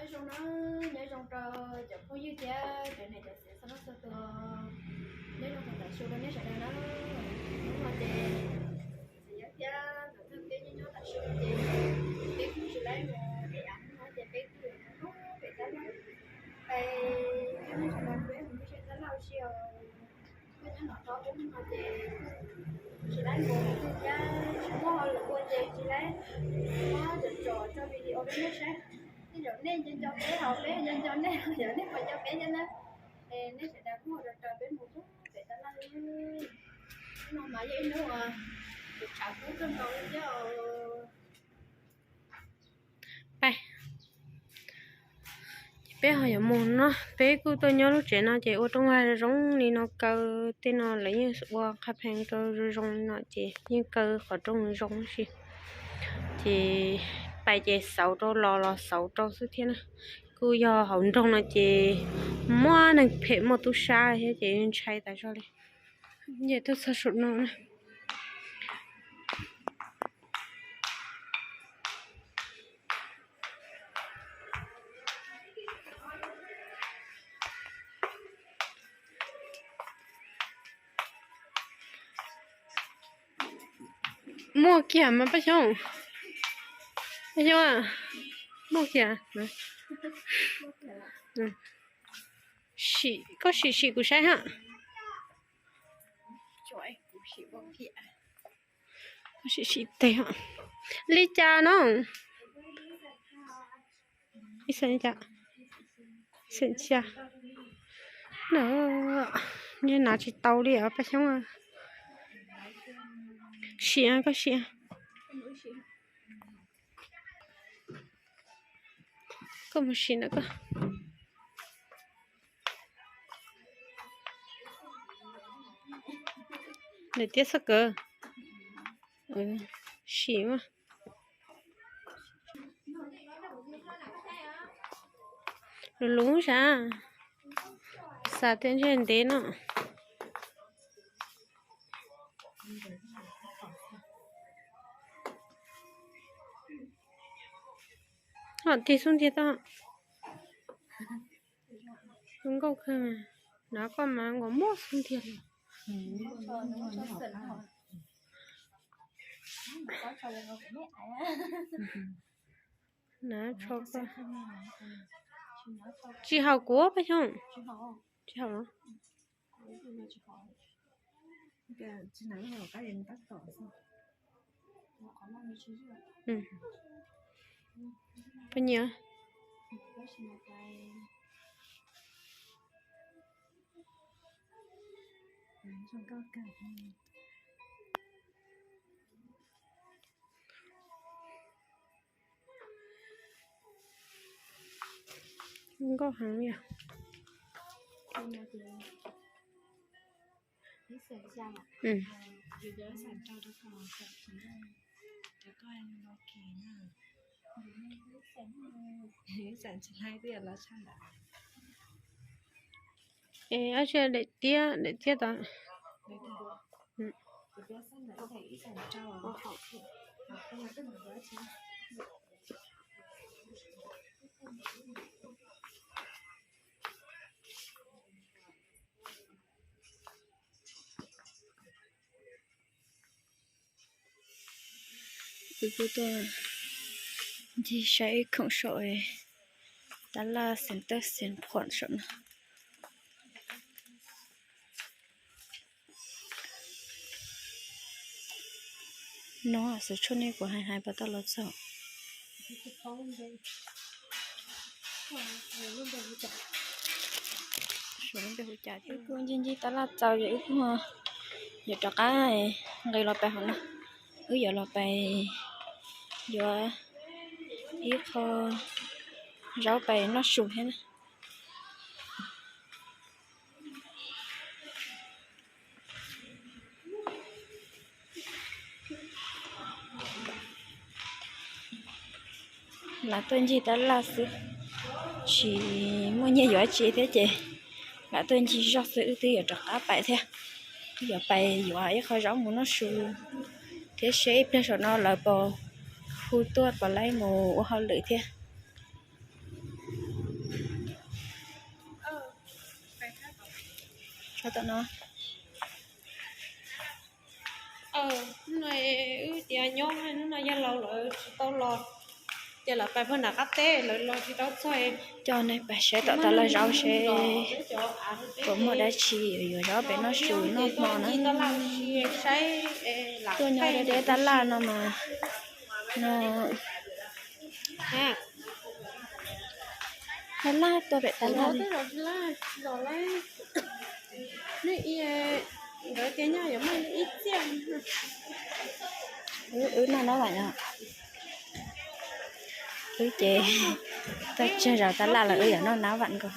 Nyob zoo na, nyob zoo rau cov phooj ywg thiab cov niam cov txiv txhua leej txhua tus. Nyob zoo thaum tam su rau nej sawv daws na. Hnub no ces txiv Yawg thiab Ntxawm Thawj peb nyob nyob tam su no ces peb kuj tsis laib mus pem av no ces peb kuj yuav mus pem tab laj, peb coj nej sawv daws peb mus ntsib tab laj ua si os. Koj nyob no rau hnub no ces tsis laib mus thiab tsis muaj hauj lwm ua ces tsis laib muab tsom tsom tso video rau nej saib. Tej zaum nej nco nco peb hos peb nco nco nej, yog nej puas nco peb thiab na. Es nej sawv daws kuj ua raws raws peb mus pem tab laj. Hnub no mas yog ib hnub uas tshav kub kawg nkaus li thiab. Peb, ces peb ho yuav mus no, peb kuj tuaj nyob lub tsev no ces ua rooj vag zoo li no kaw, tej no lawv yeej ua qhab phees rau zoo zoo li no ces yeej kaw qhov rooj zoo si. Ces pais ces xauv rau los los xauv rau xwb thiab na. Kuj yog hauv nroog no ces muaj neeg phem muaj tub sab thiab ces ntshai tas zog li. Ces tuaj txog saum no na. Muaj kiag mas Paj Xyooj. Paj Xyooj, muaj kiag. Sim, koj sim sim kuv saib ha. Koj sim sim tes li cas no? Ib xees li cas? Xees xya. Nej hnav tsis tau li os Paj Xyooj. Sim, koj sim. Koj mus sim ntawm koj. Daim tiab txhob kawg. Sim mas. Lus lus sav, xav tias ntshe ntev no. Ho tig xub ntiag tau. Zoo nkauj kawg, hnav koj mas nkaus muaj xub ntiag li. Hnav tsho koj. Tsis haum kuv Paj Xyooj. Tsis haum los? Poj niam. Nkauj heev li os. Es ab tsi daim tiab, daim tiab tod. Kuv kuj tuaj ncig saib ib khoom saum tab laj xeem tawj xeem phuam saum no. No xwb tshuaj nej kuv hais hais pas tau los txog. Wb kuj ncig ncig tab laj txaus ces wb kuj yuav rov qab nqis los pais hauv no. Wb yuav los pais yuav ib qho zaub pais noj su thiab na. Lam tuaj ncig tab laj xwb, tsis muaj nyiaj yuav tsi thiab ces lam tuaj ncig zog xwb. Wb twb yuav rov qab pais thiab, wb yuav pais yuav ib qho zaub mus noj su thiab seb ib pliag saum no lawv puas hu tuaj puas laib mus ua hauj lwm thiab. Tom no, hnub no wb tias nyob, hnub no yawg laus lawv tsis tau los, ces lawv pais puag nram qab teb, lawv los tsis tau txog. Coj nej pais saib tom tab laj zaub seb puas muaj dab tsi yuav zaub pem noj su noj hmo na. Tuaj nyob deb deb tab laj no mas, no, tab laj tuaj pem tab laj li. Wb noj nab vam no, wb ces tuaj tsawg zaus tab laj los wb yuav noj nab vam nkaus.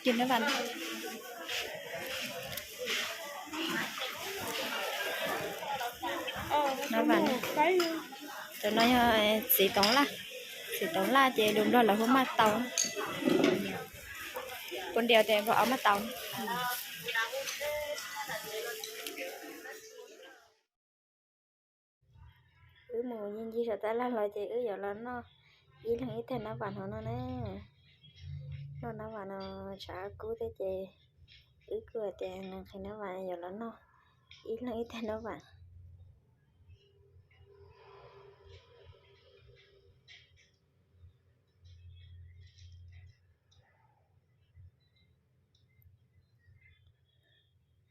Ces nab vam, nab vam, cov no yog txiv toov laj, txiv toov laj ces lus Nplog lawv hu maj tau, pua ntias tes npog av maj tau. Wb mus ncig ncig saum tab laj los ces wb yuav los noj ib leeg ib teg nab vam hauv no na. Noj nab vam no tshav kub thiab ces wb kuj hais tias nqhis nab vam yuav los noj ib leeg ib teg nab vam.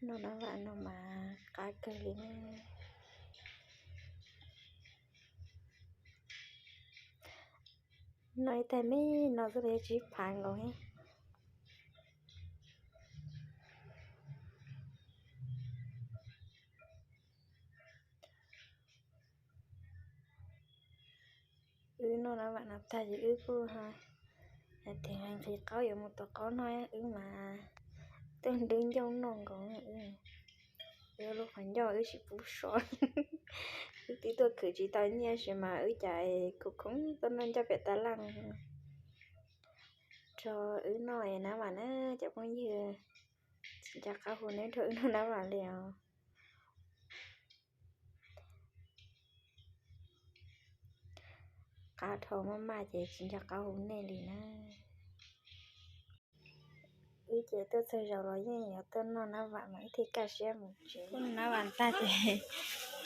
Noj nab vam no mas qab kawg li ne. Noj ib teg me no xwb los yog tsib phav nkaus thiab. Wb noj nab vam no tag ces wb kuj hais tias nqhis qaub yuav mus tuav qaub noj, wb mas tuaj nrub ncauj noj nkaus. Wb lub qhov ncauj wb tsis pub so. Wb twb tuaj khwv tsis tau nyiaj tab sis mas wb cas khum khoov tuaj noj ncauj pem tab laj no. Rau wb noj nab vam na cov phooj ywg, tsis nco qab hu neb rau wb noj nab vam li os. Qab dhau maj maj ces tsis nco qab hu nej li na. Wb ces tuaj txhua zaus los yeej yuav tuaj noj nab vam mas wb thiaj kaj siab mus tsev. Noj nab vam tag ces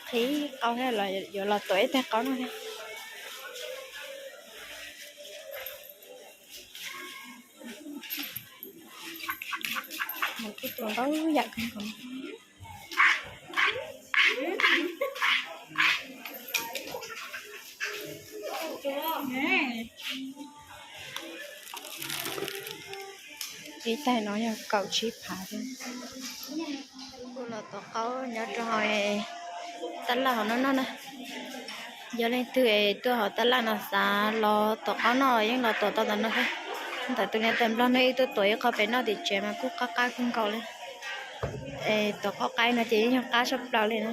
qhib qaub thiab los yuav los tuav ib teg qaub noj thiab. Mus ib tug ntau yam kawg nkaus. Ib teg no yog kaum tsib phav thiab. Kuj los tuav qaub nyob rau hauv tab laj hauv no noj na. Yog leej twg tuaj hauv tab laj no xav los tuav qaub noj yeej los tuav tau ntawm no thiab. Ntawm tus niam tais Nplog no wb tuaj tuav ib qho pem noj tim tsev mas kuj qab qab kawg nkaus li. Es tuav qaub qaib no ces yeej yog qab tshaj plaws li na.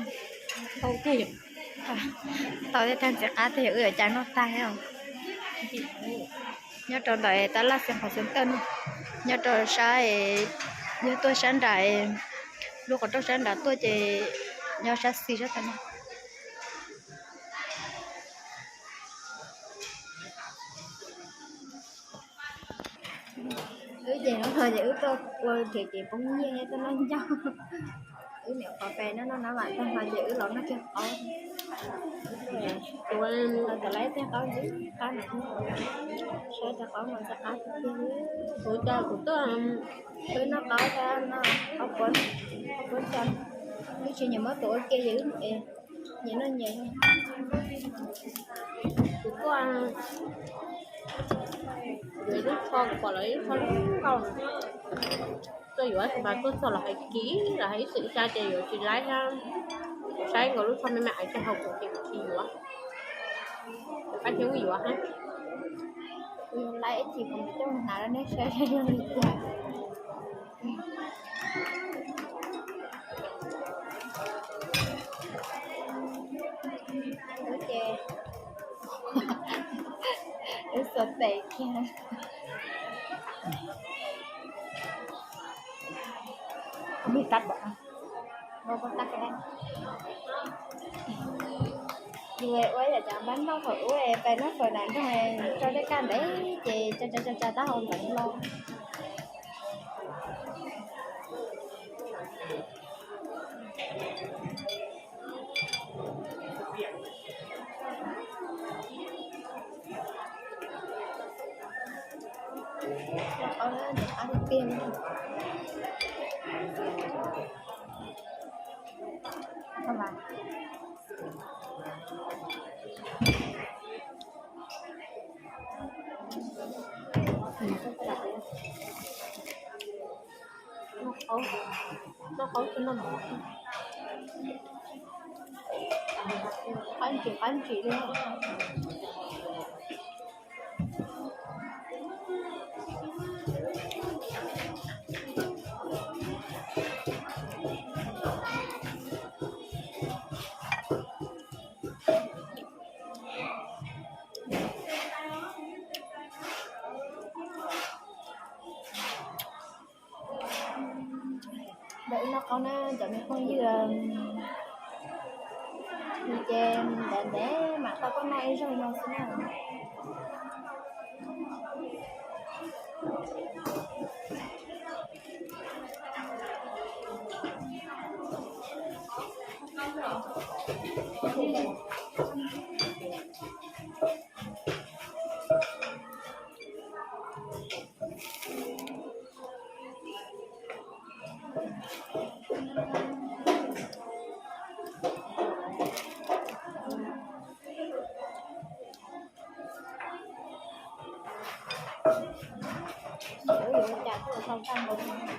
Tau thiab tag ntxiv qab tiag yog wb yuav cas noj tag thiab. Nyob rau ntawm tab laj xeev qhov xeev tawj no, nyob rau sab, yog tuaj sab nram, lub qhov rooj sab nram tuaj ces nyob sab xis sab tod no. Wb ces hnub no ces wb tuaj ua kev kev poob nyiaj thiab tuaj noj ncauj. Wb niam qhuav pem no noj nab vam tag no ces wb los noj kiag qaub. Los txawm lawv ib teg qaub ntxim qab no, saib teg qaub no ntxim qab tiag tiag. Kuv cas kuv tuaj, wb noj qaub thiab noj qaub puab, qaub puab tso, wb tsis nyiam muab tuav ua ke ces wb nyiam noj nyias. Kuv tuaj yuav ib lub tsho, kuv pom lawv ib lub tsho zoo nkauj, tuaj yuav tab sis mas tuaj txog los hais kiag los hais ib xwm xya ces yuav tsis laib thiab. Kuv saib nkaus lub tsho me me aiv tsawg hau kuv ces kuv tsis yuav. Kuv qab thiab wb yuav hab. Kuv yuav laib ib chim kuv mam coj mus hnav rau nej saib zoo li cas. Wb ces wb xuas tes kiag. Tab tom Ua yam cov npab noj thaum ub pais noj fawm nram nroog, tso dej kaj ntev ces tsa tsa tsa tsa taub hau ntxeev los. Qab tiag tiag. Noj qaub, noj qaub, qab ntsim qab ntsim li. Ntawm wb noj qaub na cov me phooj ywg, ces ntev ntev mam tau tuaj noj ib zaug no xwb na. Yuav ua cas kuj tau tag npaum li.